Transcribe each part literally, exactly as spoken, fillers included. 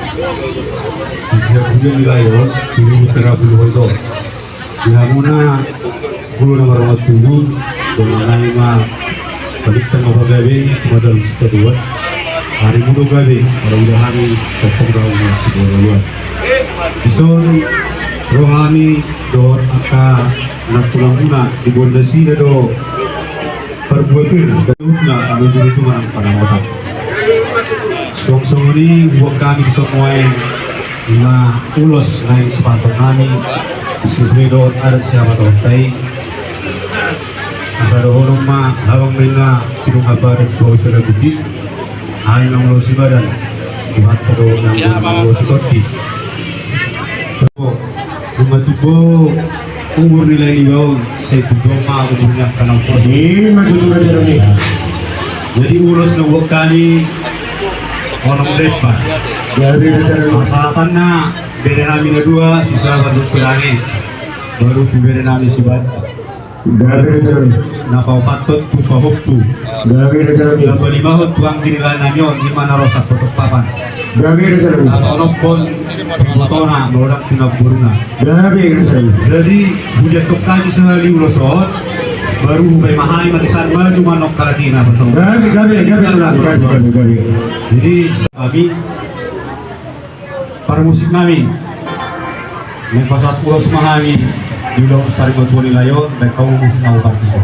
Di sian huria ni lae on, di Luhut Tera Bulu Hoto. Di hamuna, guru na marhormat tubu, dongan nami ma paluhut ma pagabe, tu madal sitaduan. Ari mudo gabe, ala uda hami, topok daun na sibuan laluan. Dison, rohami, dohot angka na tulang muna, di bonda sida do, parbue pir, gaduhna, ame juru tu manang panangotan. Suang songon i, buat kami di songon i, na ulos naeng sipanton nami, sesuai dohot adat siapa dohot tai. Asa dohonon ma, habang mena, pidung apa dan bau sudah gudi, hal yang lo sibadan, buat kedua yang lo sikondi. Nunga tubo umur ni lae niba on, sai tubo ma umur ni angka na umposo. Ima tutu raja nami. Jadi ulos na buat kami, onom lempa. Jadi raja nami. Pasahatanna, bere nami na dua, si Sabar dohot Pelangi. Baru tu bere nami si Bat. Gabe raja nami. Na paopathon tu pahompu. Gabe raja nami. Na palimahon tu anggi ni lae nami on, ima na ro sampulu papan. Gabe raja nami. Na paonomhon tu ibotona, molo dang tu namboruna. Gabe raja nami. Jadi, hujaha tong hami sahali ulos on, baru hupaima hami ma tusan maju manang karetina pasong. Gabe, gabe, gabe, gabe, gabe, gabe. Jadi, kami parmusik nami. Naeng pasahat ulos ma hami di ulaon sarimatua ni lae on, baen hamu musik na parmusik.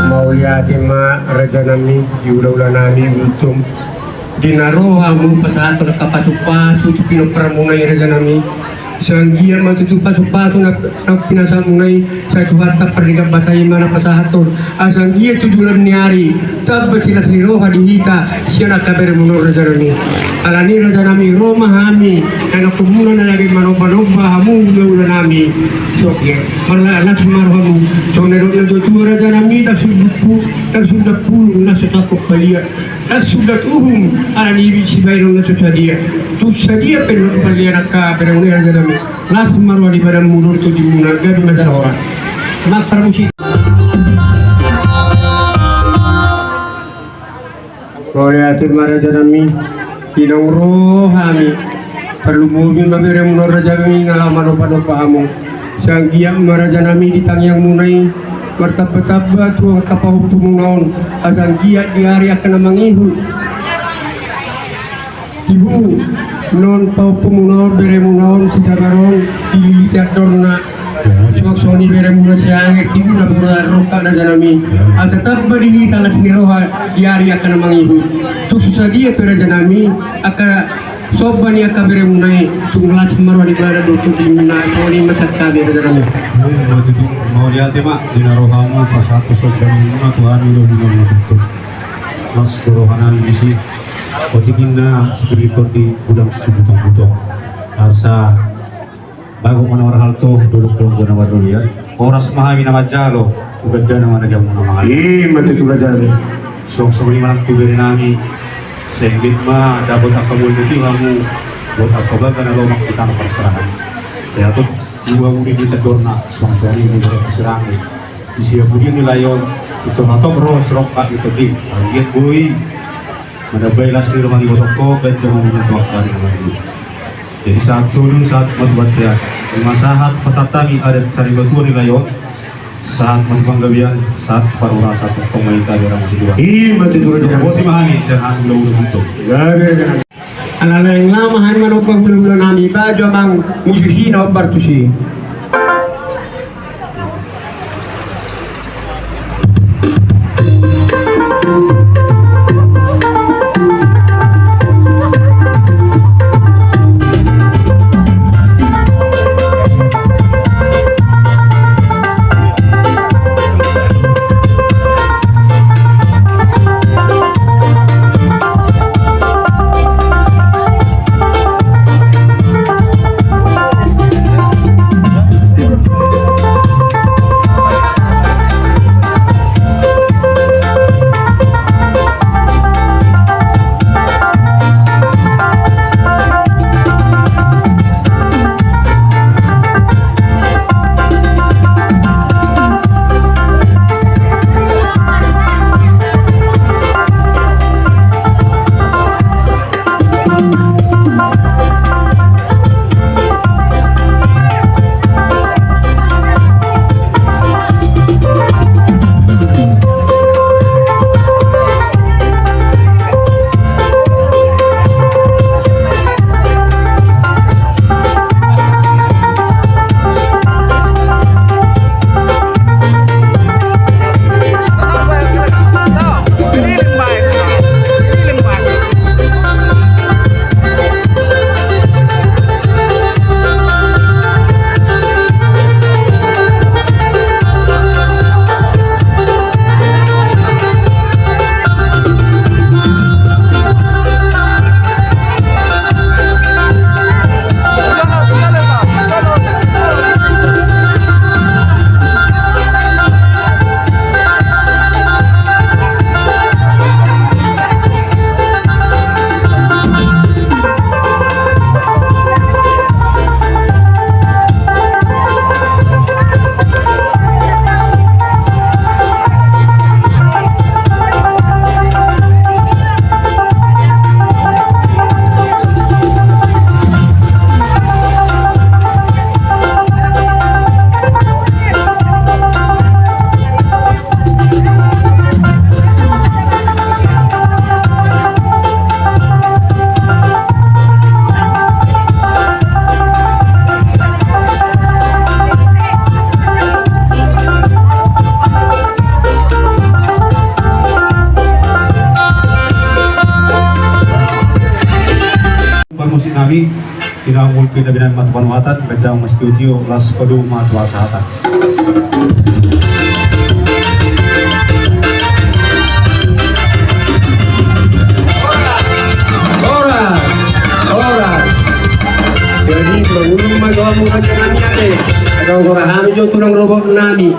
Mauliate ma rajanami, di hulahula nami Gultom. Di na ro hamu pasahathon angka pasupasu tu pinomparmuna i rajanami. Sai anggiat ma tutu pasupasu na, na pinasahatmuna i, sai Tuhanta pardenggan basa i ma na pasahathon. Asa anggiat tu joloan ni ari tamba silas ni roha di hita sian angka beremuna on rajanami. Alani rajanami ro ma hami, anakkonmuna na gabe manombanomba hamu hulahula nami. Sok ya, marlas ma rohamu. Songon na nidok ni natuatua rajanami, ndang sundat pu-, ndang sundat pulung na so sangkop balian, ndang sundat uhum alani sibahenon na so sadia. Tung sadia pe na palian angka beremuna i rajanami. Las ma roha di badanmu dohot tondimuna, gabe ma jala horas. Marparmusik. Mauliate ma rajanami, di naung ro hami. Parlumobi ma beremuna on rajanami na laho manombanomba hamu. Sai anggiat ma rajanami di tangiangmuna i martambatamba tu angka pahompumuna on, asa anggiat di ari angka na mangihut tibu non pahompumuna on, beremuna on, si Sabar on, dililiti andorna. Suang songon i beremuna si Anger, tibu na boru Rongkak rajanami. Asa tamba di hita las ni roha di ari angka na mangihut. Tung so sadia pe rajanami angka somba ni angka beremuna i, tung las ma roha di badan dohot tondimuna, songon i ma sian hami rajanami. Mauliate ma, di na ro hamu pasahat somba ni muna tu hami do di na muna. Las do roha nami disi. Otik inna sipirikon di gudang sibutong-butong. Asa bagot ma na marhalto, dolok ma na marrobean. Horas ma hami na manjalo, tu gandana ma na gabe na mangalap. I ma tutu rajanami. Suang songon i ma nang tu bere nami. Sai emmet ma dapot angka mual ni tiu hamu, dohot angka baga na lomak di tano parserahan. Sai atur tu hamu di andorna, suang songon i di bere parserahan. Di sian pudian ni lae on, pintor hatop ro si Rongkak di tondi. Anggiat boi manambai las ni roha ni ibotongko, ganjang ma umurna tu angka ari na mangihut. Jadi sahat solu, sahat ma tu bontean. Ima sahat pasahat hami adat sarimatua ni lae on. Sahat ma tu panggabean, sahat parhorasan, sahat panggabean. I ma tutu rajanami. Boti ma hami sian hami hulahula Gultom. Gabe. Ala naeng laho ma hami manomba hulahula nami, bahen jo amang musik i na hombar tusi. Kita bina ma tu panuhatan, baen damang ma sitiotio, laos padomu ma tu hasahatan. Horas, horas. Jadi, mangulung ma jo hamu raja nami ate. Asa hugoar hami jo tulang rorobot nami.